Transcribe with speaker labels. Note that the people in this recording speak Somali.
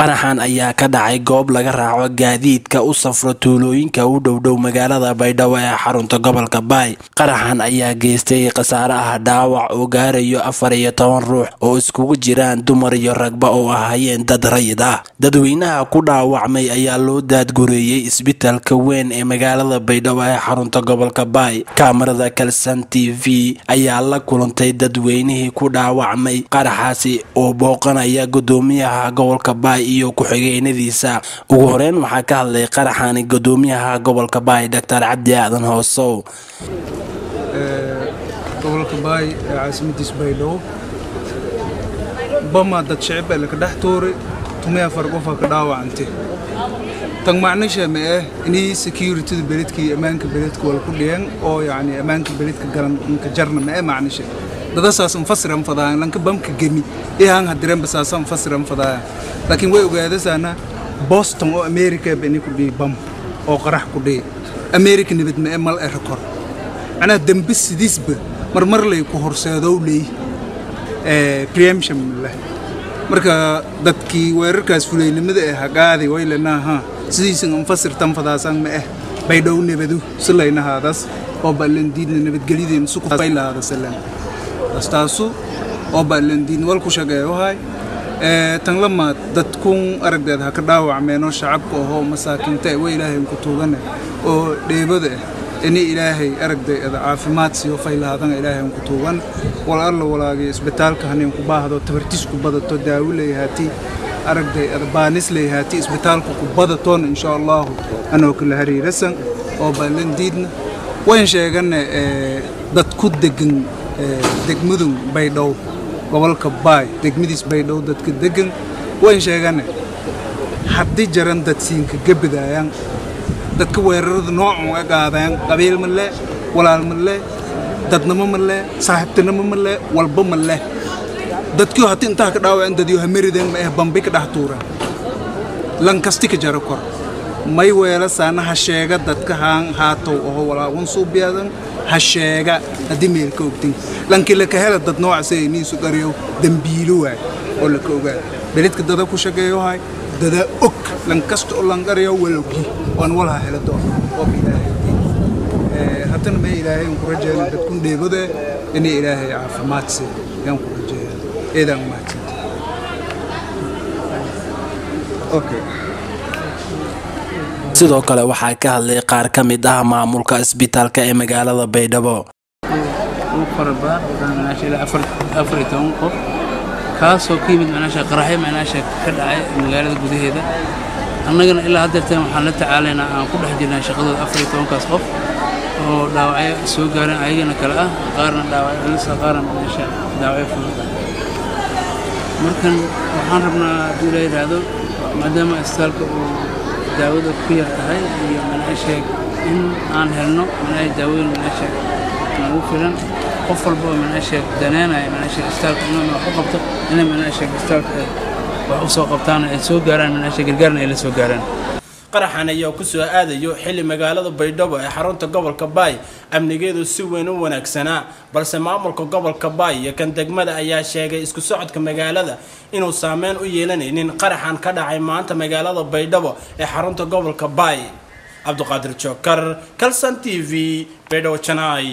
Speaker 1: Qaraxan ayaa ka dhacay goob laga raaco gaadiidka u safro tuulooyinka u dhowdhow magaalada Baydhabo ee xarunta gobolka Baay. Qaraxan ayaa geystay khasaare ah dhaawac oo gaarayo 14 ruux oo iskugu jiraan dumar iyo ragba oo ahaayeen dad rayid ah. Dadweynaha ku dhaawacmay ayaa loo daadgureeyey isbitaalka weyn ee magaalada Baydhabo ee xarunta gobolka Baay. Kaamarada Kalsan TV ayaa la kulantay dadweynihii ku dhaawacmay qaraxaasi oo booqanaya gudoomiyaha gobolka Baay iyo ku-xigeenadiisa. Ugu horeyn waxaa ka hadlay qaraxani gudoomiyaha gobolka Baay Dr. Cabdi Aadan Hoosow.
Speaker 2: Gobolka Baay ee caasimadiisa Baydhabo bama dad shicib ee laka dhex tuuray 14 qof ka dhaawacantay. Tan macnisha ma inay security beledka iyo ammaanka beledka wal ku dhiyeen oo yacni ammaanka beledka garan ka jarna ma macnisha dadasaas infasiran fadaan lanka bamka gemi ihaan hadireen basaas infasiran fadaan, laakiin way ogaadasana Boston oo America bani ku dhii bam oo qarax ku dhii America nabad ma mal er kor macnaha dambi sidiisba marmar lay ku horseedow leey preemption leh. Marka dadkii weerarkaas fuleynimada ee hagaaday way leenaha sidiisan infasirtan fadaasan ma Baydhabo nabadu silaynahaadaas oo ballan diidna nabadgelyadeen su ku faylahaada salaan astaasu oo ballan diin wal ku shaqeeyo hay. Tan lama dadkun aragdeed ha ka dhaawacmeen oo shacabka oo masaakiinta way Ilaahay ku tuugane oo dheebada inay Ilaahay aragdeed caafimaad siiyo faylahaadan Ilaahay ku tuugan wal alla walaagay isbitaalka haneen ku baahdo tabartiis ku badato daawo leeyahay aragdeed baanis leeyahay isbitaalka ku badatoon insha Allah anoo kala hariirasan oo ballan diidna wayn sheegane dad ku degan degmadu Baydhabo gobolka Baay degmadiis Baydhabo dadka degan wayn sheegane haddii jaran dad siinka gabadayaan dadka weerarada noocan uga qaadayaan qabiil ma leh, walaal ma leh, dadnimo ma leh, saaxiibtinimo ma leh, walba ma leh. Dadkii haddii intaa ka dhaawaceen dadyo hamirideen ma bambi ka dhex tuureen lankasti ka jaro kor may weela saana ha sheega dadka haan haatow oo walaagun suubiyadan ha sheega haddii meel ka ogtin lankii la ka hela dad noocaas ay niisu qariyo dambiilo waay oo la ka ogaa beledka dada ku shaqeeyo hay dada og lankasta oo lan qariyo walowgi waan walaha hela doon oo Ilaahay haddana ma Ilaahay ku rajeeyay dadkun dheebada inay Ilaahay caafimaad siiyo yaan ku rajeeyaa eedan mahadsan. Okay.
Speaker 1: Sidoo kale waxaa ka hadlay qaar ka mid ah maamulka isbitaalka ee magaalada Baydhabo.
Speaker 3: Ugu fara badan oo macnaasha ilaa 14 qof kaasoo ka yimid macnaasha qaraxyo macnaasha ka dhacay magaalada gudaheeda. Annagana ilaa haddeertan waxaan la tacaalaynaa aan ku dhex jirnaa shaqadooda 14kaas qof oo dhaawacyo soo gaareen ayagana kale ah, qaarna dhaawacyo culus ah, qaarna macnaasha dhaawacyo fudud ah. Markan waxaan rabnaa haddii la yidhaahdo maadaama isbitaalka uu daawada ku yar tahay iyo macnaasha in aan helno macnaha daawooyin macnaasha nagu filan qof walba oo macnaasha daneynaya macnaasha isbitaalka inuu wax u qabto inay macnaasha isbitaalka wax u soo qabtaan ay soo gaaraan macnaasha gargaarna ay la soo gaaraan.
Speaker 1: Qaraxan ayaa ku soo aadayo xilli magaalada Baydhabo ee xarunta gobolka Baay amnigeedu si weyn u wanaagsanaa, balse maamulka gobolka Baay iyo kan degmada ayaa sheegay isku socodka magaalada inuu saameyn u yeelanaynin qaraxan ka dhacay maanta magaalada Baydhabo ee xarunta gobolka Baay. Cabduqaadir Jookar, Kalsan TV, Baydhabo Janaay.